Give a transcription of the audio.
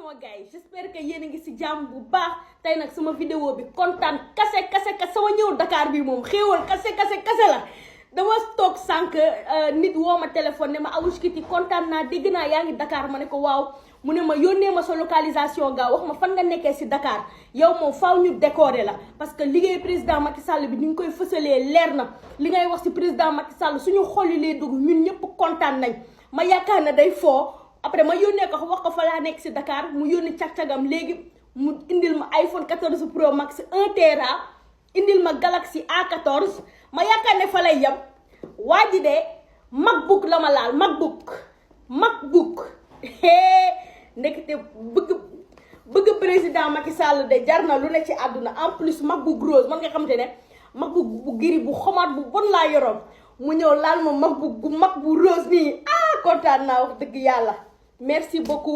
sama gars yi j'espère que yéen a ngi si jàmm bu baax tey nag sama vidéo bi kontaan kase sama ñëw Dakar bi moom xéewal kase la dama toog sànq nit woo ma téléphone ne ma Aoush Kitty kontaan naa dégg naa yaa ngi Dakar ma ne ko waaw mu ne ma yónnee ma sa localisation ga wax ma fan nga nekkee si Dakar yow moom faaw ñu décorer la parce que liggéey président Macky Sall bi ni ñu koy fësalee leer na li ngay wax si président Macky Sall suñu xol yi lay dugg ñun ñëpp kontaan nañ ma yaakaar ne day foo après ma yónnee ko wax ko fa laa nekk si Dakar mu yónni cag-cagam léegi mu indil ma iPhone 14 Pro Max 1 Tera indil ma Galaxy A14 ma yaakaar ne fa lay yem waa ji de MacBook la ma laal MacBook ndekete bëgg président Macky Sall de jar na lu ne ci àdduna en plus MacBook rose man nga xamante ne MacBook bu giri bu xomaat bu bon laa yoroon mu ñëw laal ma MacBook bu mag bu rose nii kontaan naa wax dëgg yàlla merci beaucoup.